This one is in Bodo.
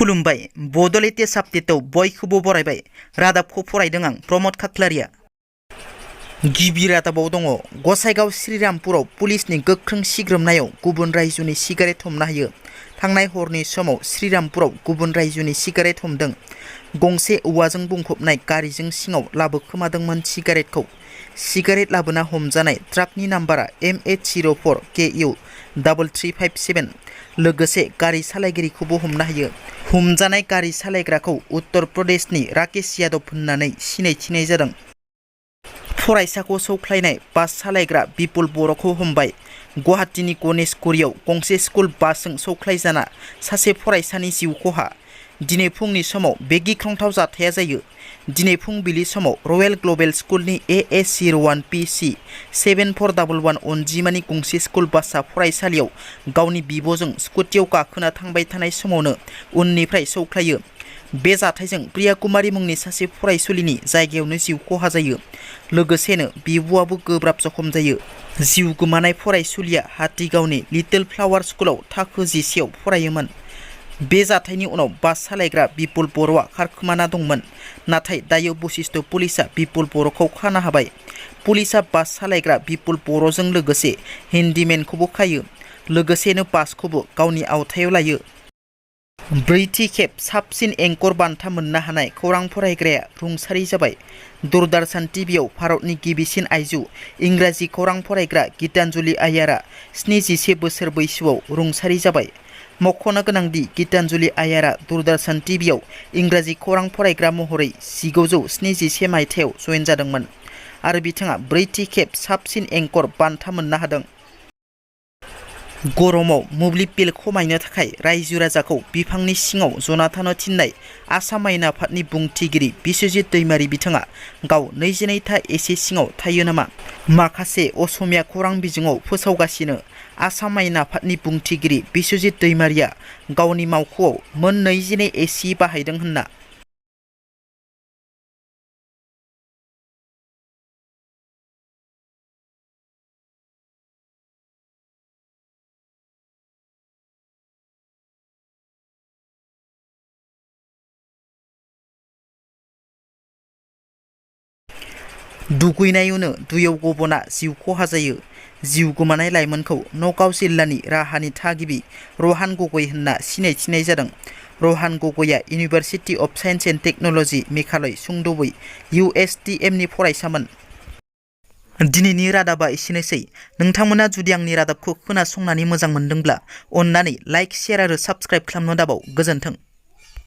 खुलुमबाय बड' लेटेस्ट आपडेटआव बयखौबो बरायबाय रादाबखौ फरायदों आं प्रमद खाख्लारिया। गिबि रादाबाव दङ गसाइगाव श्रीरामपुराव पुलिसनि गोख्रों सिग्रोमनायाव गुबुन रायजोनि सिगारेट हमनो हायो। थांनाय हरनि समाव श्रीरामपुराव गुबुन रायजोनि सिगारेट हमदों। गंसे औवाजों बुंफबनाय गारिजों सिङाव लाबोखोमादोंमोन सिगारेटखौ। सिगारेट लाबोना हमजानाय ट्राकनि नाम्बारा MH04KU3357। लोगोसे गारि सालायगिरिखौबो हमनो हायो। हमजानाय गारि सालायग्राखौ उत्तर प्रदेशनि राकेश यादव होननानै सिनायथिनाय जादों। फरायसाखौ सौख्लायनाय बास सालायग्रा बिपुल बर'खौ हमबाय। गुवाहाटीनि गणेशगुरियाव गंसे स्कुल बासजों सौख्लायजाना सासे फरायसानि जिउ खहा। दिनै फुंनि समाव बे गिख्रंथाव जाथाया जायो। दिनै फुंबिलि समाव रयेल ग्लबेल स्कुलनि AS01PC7411 अनजिमानि गंसे स्कुल बासआ फरायसालियाव गावनि बिब'जों स्कुटियाव गाखोना थांबाय थानाय समावनो उननिफ्राय सौख्लायो। बे जाथायजों प्रिया कुमारी मुंनि सासे फरायसुलिनि जायगायावनो जिउ खहा जायो। लोगोसेनो बिब'आबो गोब्राब जखम जायो। जिउ गोमानाय फरायसुलिया हातिगावनि लिटिल फ्लावार स्कुलाव थाखो 10आव फरायोमोन। बे जाथायनि उनाव बास सालायग्रा बिपुल बर'आ खारखोमाना दंमोन। नाथाय दायो बशिष्ट पुलिसआ बिपुल बर'खौ खानो हाबाय। पुलिसआ बास सालायग्रा बिपुल बर'जों लोगोसे हेन्डीमेनखौबो खायो। लोगोसेनो बासखौबो गावनि आवथायाव लायो। ब्रैथि खेब साबसिन एंकर बान्था मोननो हानाय खौरां फरायग्राया रुंसारि जाबाय। दूरदर्शन टीवीआव भारतनि गिबिसिन आइजो इंराजि खौरां फरायग्रा गीतांजलि आयारआ 77 बोसोर बैसोआव रुंसारि जाबाय। मख'नो गोनांदि गीतांजलि आयारआ दूरदर्शन टीवीआव इंराजि खौरां फरायग्रा महरै 1971 मायथाइयाव जयेन जादोंमोन आरो बिथाङा ब्रैथि खेब साबसिन एंकर बान्था मोननो हादों। गरमाव मोब्लिब बिल खमायनो थाखाय रायजो राजाखौ बिफांनि सिङाव जना थानो थिननाय आसाम आयेन आफादनि बुंथिगिरि बिस्वजित दैमारी बिथाङा गाव 22 था एसि सिङाव थायो नामा? माखासे असमिया खौरां बिजोङाव फोसावगासिनो आसाम आयेन आफादनि बुंथिगिरि बिस्वजित दैमारीया गावनि मावख'आव मोन 22 एसि बाहायदों होनना। दुगैनायावनो दैयाव गब'ना जिउ खहा जायो। जिउ गोमानाय लाइमोनखौ नगाव जिल्लानि राहानि थागिबि रहान गगৈ होनना सिनायथिनाय जादों। रहान गगैआ university of science and technology Meghalaya सुंद'बै USTMनि फरायसामोन। दिनैनि रादाबा एसेनोसै। नोंथांमोना जुदि आंनि रादाबखौ खोनासंनानै मोजां मोनदोंब्ला अन्नानै लाइक, शेयार आरो साबस्क्राइब खालामनो दाबाव। गोजोन्थों।